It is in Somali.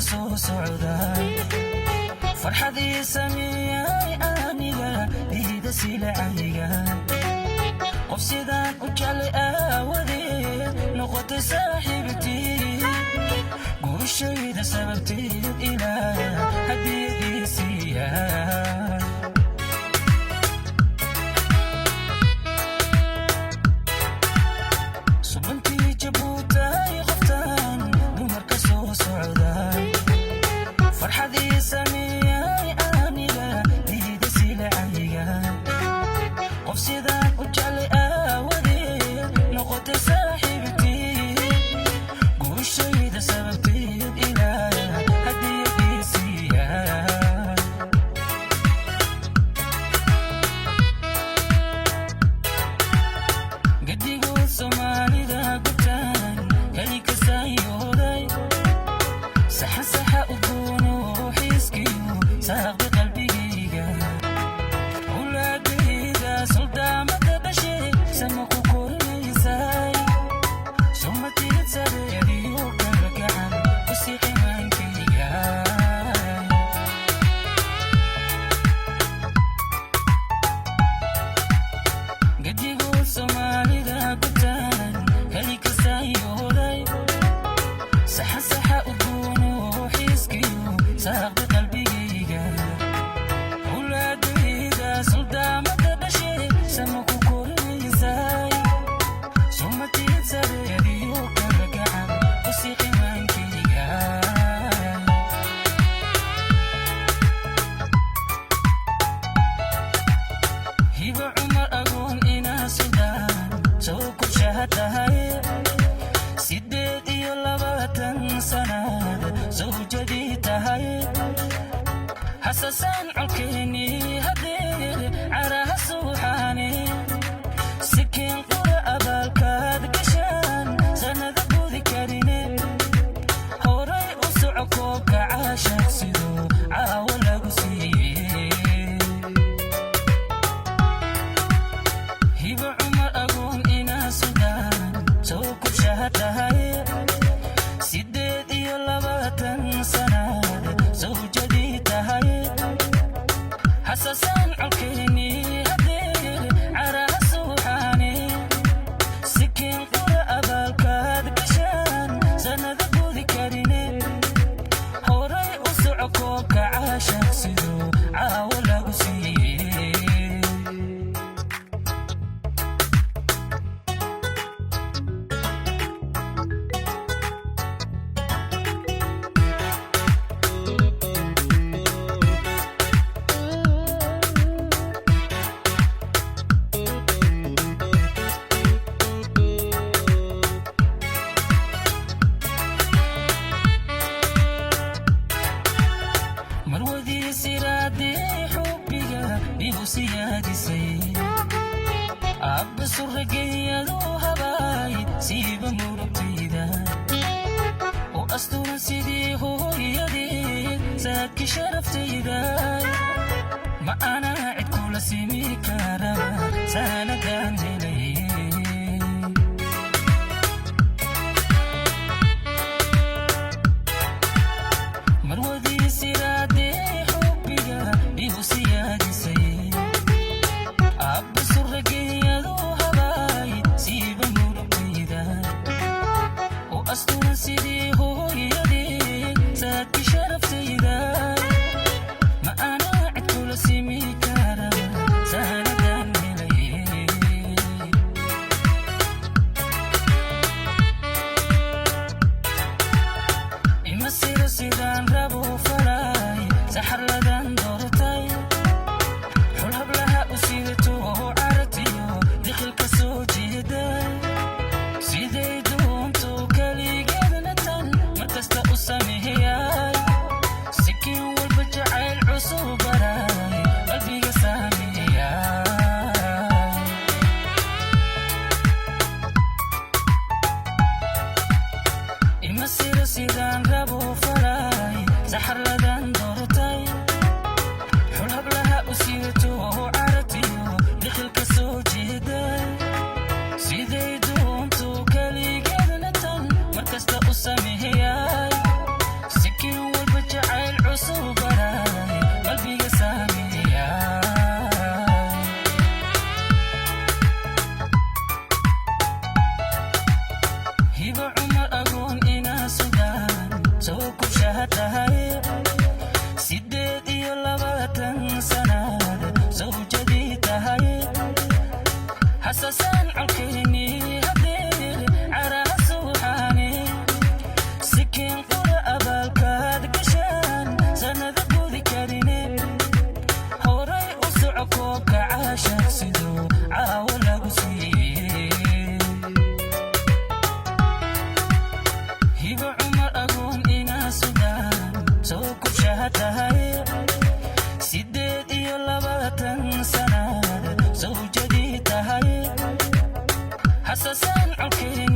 Soo socda farxadii sameeyay aniga diida silacayga. Qof sidaan u jeclay aawadeed noqotay saaxiibtii, guushayda sababteed ilaa hadiyadii siiya. Subantii Jabuutay, qoftan dumarka soo socda farxadii sameeyay aniga diida silacayga. Qof sidaan u jeclay aawadeed noqotay saaxiibtii, guushayda sababteed ilaa hadiyadii siiya. Gadigood Soomaalida gubtaan kali kasayooday, saxa saxa u goono xiiskiyo saaqda qalbigayga. Ulaadayda suldaamada dhashay sama ku korinaysay, sumatid sareediyo kalgacal ku sii qimaankayga. Gadigood Soomaalida gubtaan kali kasayooday, saxa saxa u goono xiiskiyo saaqda qalbigayga. Ulaadayda suldaamada dhashay sama ku korinaysay, sumatid sareediyo kalgacal ku sii qimaankayga. Hibo Cumar Agoon, inaa Suldaan soo korshaha tahay, 28 sanaad sawjadii tahay. Hasasaan colkeennii hadeer caraha suuxaane, sikiin qura abaalkaad gashaan sanada gudi karine. Horay u soco, koobka caashaq sidoo caawo lagu siiyey. Hibo Cumar Agoon, inaa Suldaan soo korshaha tahay, 28 sanaad sawjadii tahay. Hasasaan colkeennii hadeer caraha suuxaane, sikiin qura abaalkaad gashaan sanada gudi karine. Horay u soco, koobka caashaq sidoo caawo lagu siiyey. Marwadii siraadee xubbiga igu siyaadisay, abba surrageyaduu habaay siiba murugtayda oo asturan sidii hooyadeed saadki sharaftayda. Ma anaa cid kula simi karaba saanadan helay. Marwadii siraadee xubbiga igu siyaadisay, abba surrageyaduu habaay siiba murugtayda oo asturan sidii hooyadeed saadki sharaftayda. Ma anaa cid kula simi karaba saanadan helay. Hasasaan colkeeni hadeer caraha suuxaane, sikiin qura abaalkaad gashaan sanada gudi karine. Horay u soco, koobka caashaq siduu caawo lagu siiyey. Hibo Cumar Agoon inaa Suldaan soo korshaha tahay, 28 sanaad sawjadii tahay. Hasasaan colkeeni.